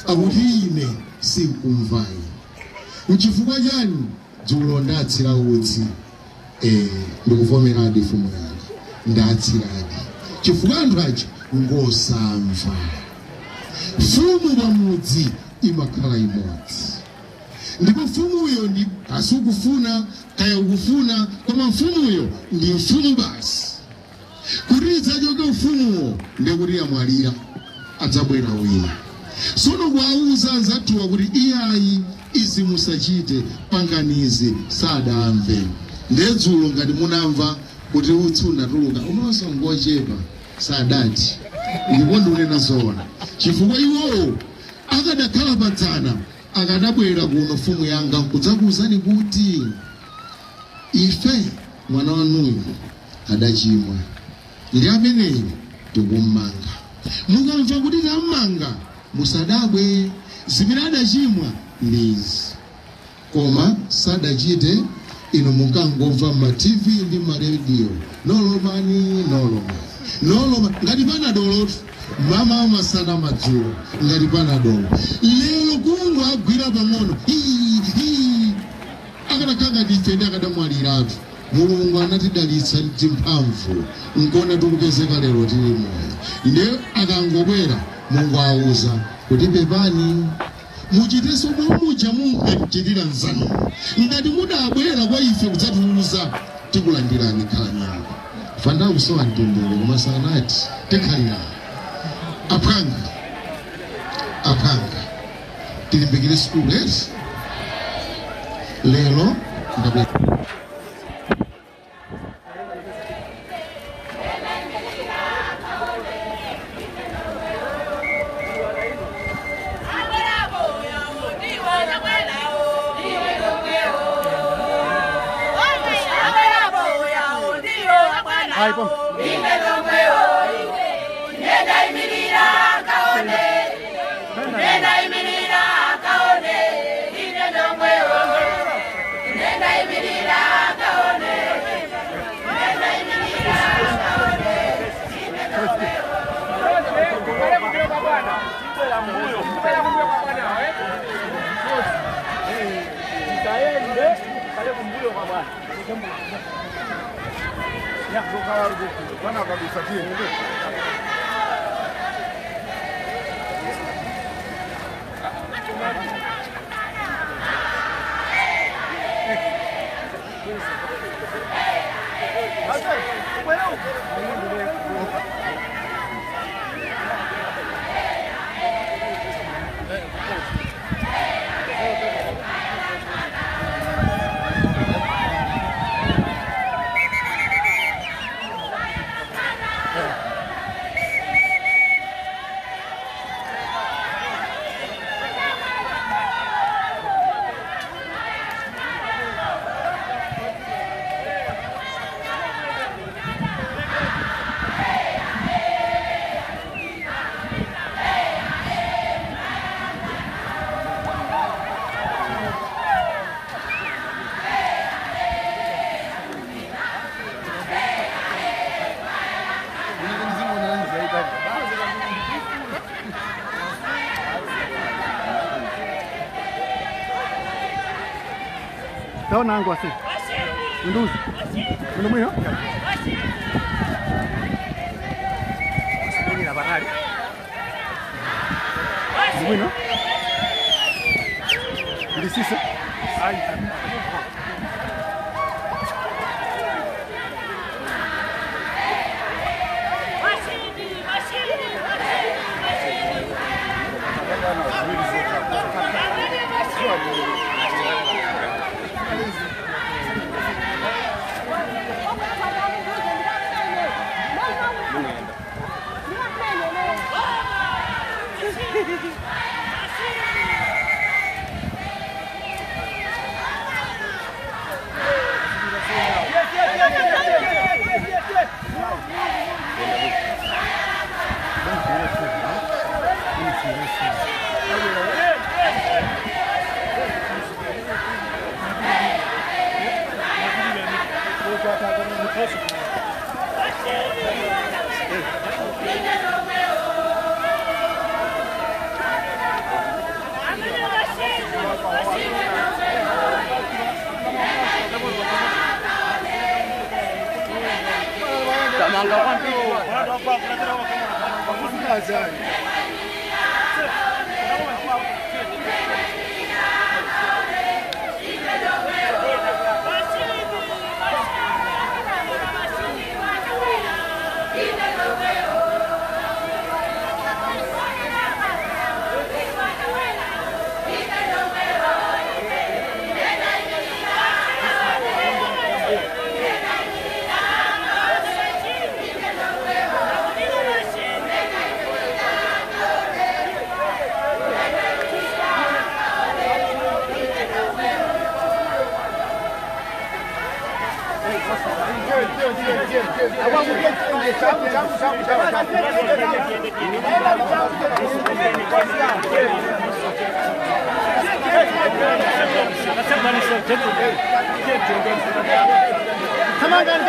Akuti ine sinkumvayi. Nchifukwa chani dzulo ndatsira utsi? Ndikuvomeradi mfumu yanga, ndatsiradi chifukwa anthu aja ngosamva. Mfumu pamudzi imakhala imodzi, ndipo mfumuyo ndi asukufuna kaya ukufuna, koma mfumuyo ndi mfumu basi. Kuti idzachoke mfumuwo ndekuti yamwalira, adzabwera wina. Sono kuwauza anzathuwa kuti iyayi, izi musachite, panganizi, sadamve. Ndedzulo ngati munamva kuti utsi unatuluka umonso ngochepa, sadati. Ndipo ndikunena zoona, chifukwa iwowo akadakhala padzana akadabwera kuno mfumu yanga nkudzakuwuzani kuti ife mwana wanuyu adachimwa, ndi ameneyo tikummanga. Mukamva kuti tammanga musadabwe, zimene adachimwa ndi izi, koma sadachite. Inu mukangomva ma TV ndi ma radio, nolomani nolomani noloma, ngati panadolotu mama masana madzulo, ngati panadolo. Lero kungu agwira pang'ono, akanakhala ngati ife ndi akadamwaliratu. Mulungu anatidalitsa ndi mphamvu, nkona tikupezeka lero tili moyo. Nde akangobwera Mulungu awuza kuti pepani, muchitenso momwe munkamchitira nzanu. Ngati mudabwera kwa ife kudzatiuza, tikulandirani, khalani apo. Fanda kusowa mtendere, koma sanati tikhalira. Aphanga, aphanga, tilimbikire sukulu eti. Lero ndabwera. Taona angu ase. Nduzi. Ndo mwino? Ndo mwino? Ndi sise? Come on, guys.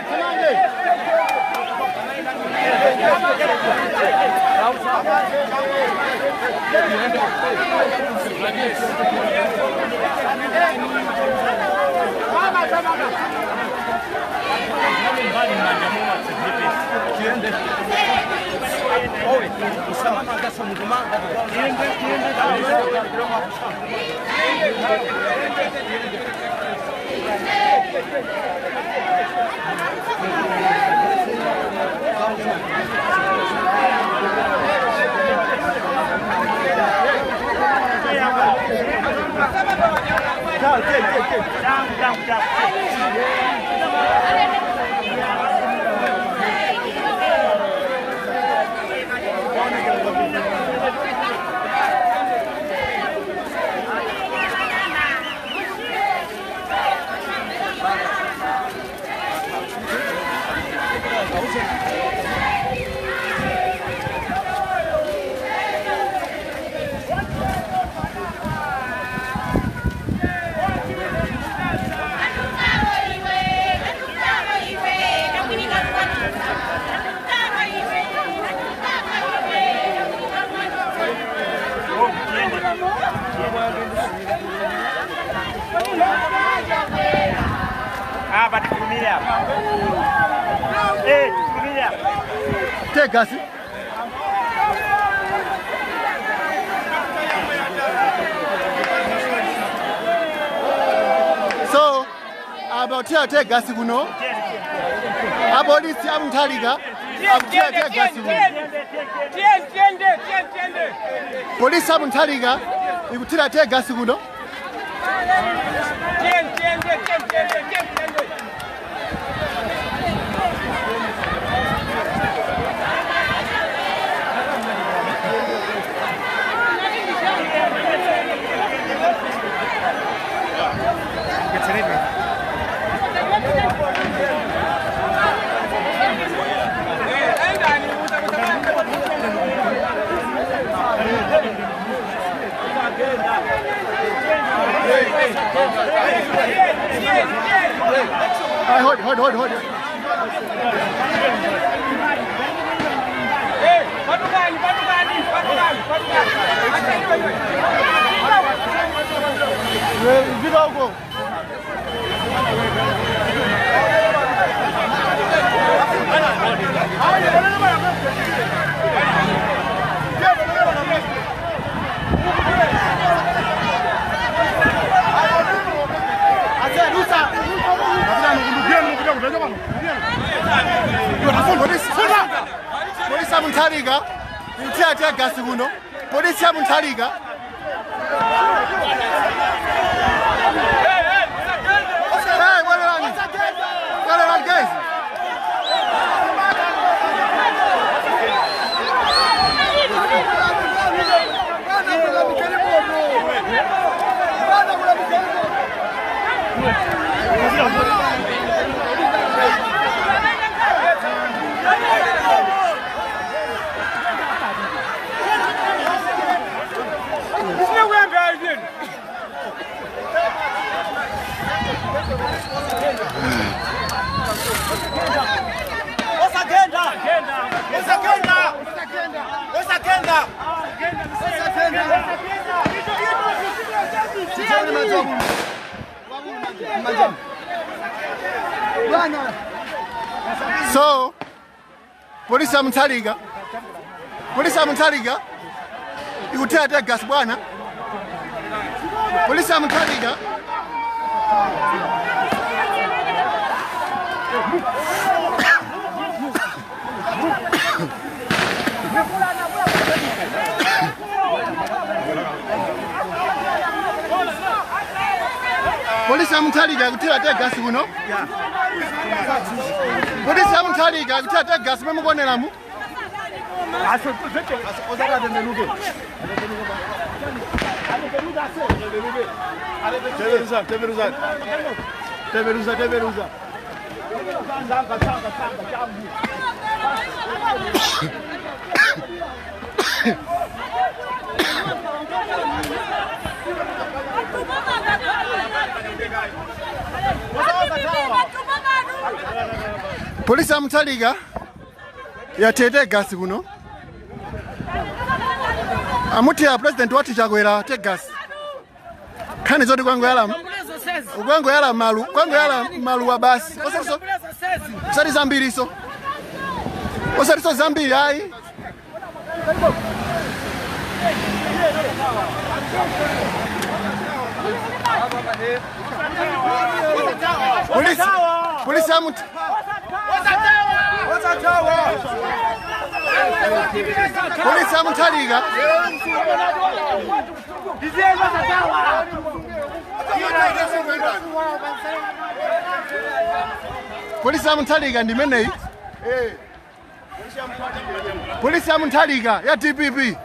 Come on, guys. Take us. So, about here, take us, you know. About this, I'm Taliga. Police, I'm Taliga. You take us, you know. Hold. Hey, Polisi amuntaliga ntiatia gasi kuno. Polisi amuntaliga. Hey, what are guys? So, polisi amutaliga Polisi ya Mutharika ikuthira tear gas bwana. Polisi ya Mutharika Polisi ya Mutharika ikuthira tear gas kuno. Polisi ya Mutharika ikuthira tear gas memukoneramu. Teveruza. Polisi ya Mutharika yathira gas kuno. Amuti ya president wati Chakwera tear gas. Khani zoti kwangoyala malu, kwangoyala maluwa basi. Osatiso osati zambiriso. Osatiso zambiri ayi. Polisi ya Polisi ya Mutharika Polisi ya Mutharika ndi imeneyi. Polisi ya Mutharika ya DPP.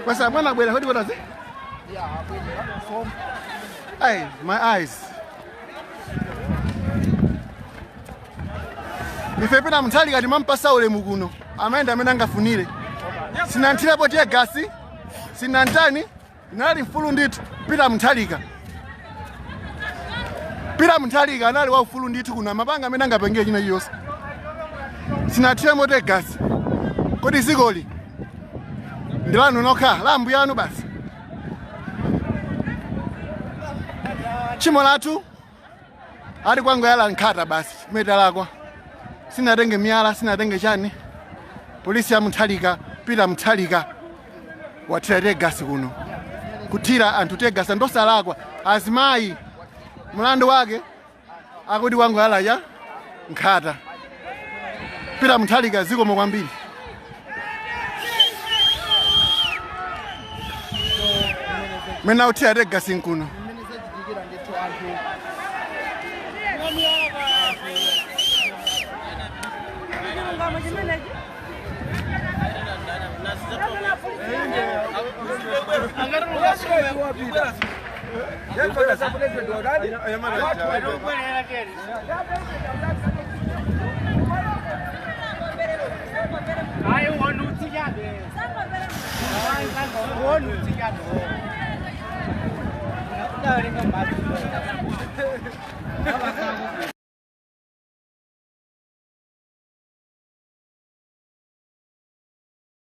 Kwasa mwana bwera hodi bwana. Hey, my eyes. Ife pena Mutharika timampasa ulemu kuno. Amaenda amene angafunire. Sinanthirapo tear gas. Sinantani inali mfulu ndithu. Peter Mutharika. Peter Mutharika anali wa ufulu ndithu kuno. Amapanga amene angapengere china chiyonse. Sinathiramo tear gas. Kodi zikoli ndilanu nokha la ambuyanu basi. Tchimo lathu ali kwangoyala nkhata basi metalakwa. Sinatenge miyala, sinatenge chani. Polisi ya Mutharika, Peter Mutharika wathira tear gas kuno. Kuthira anthu tear gas ndosalakwa. Azimayi mlandu wake akuti wangoyala ya nkhata. Peter Mutharika zikomo kwambiri. Mena uthira tear gas nkuno.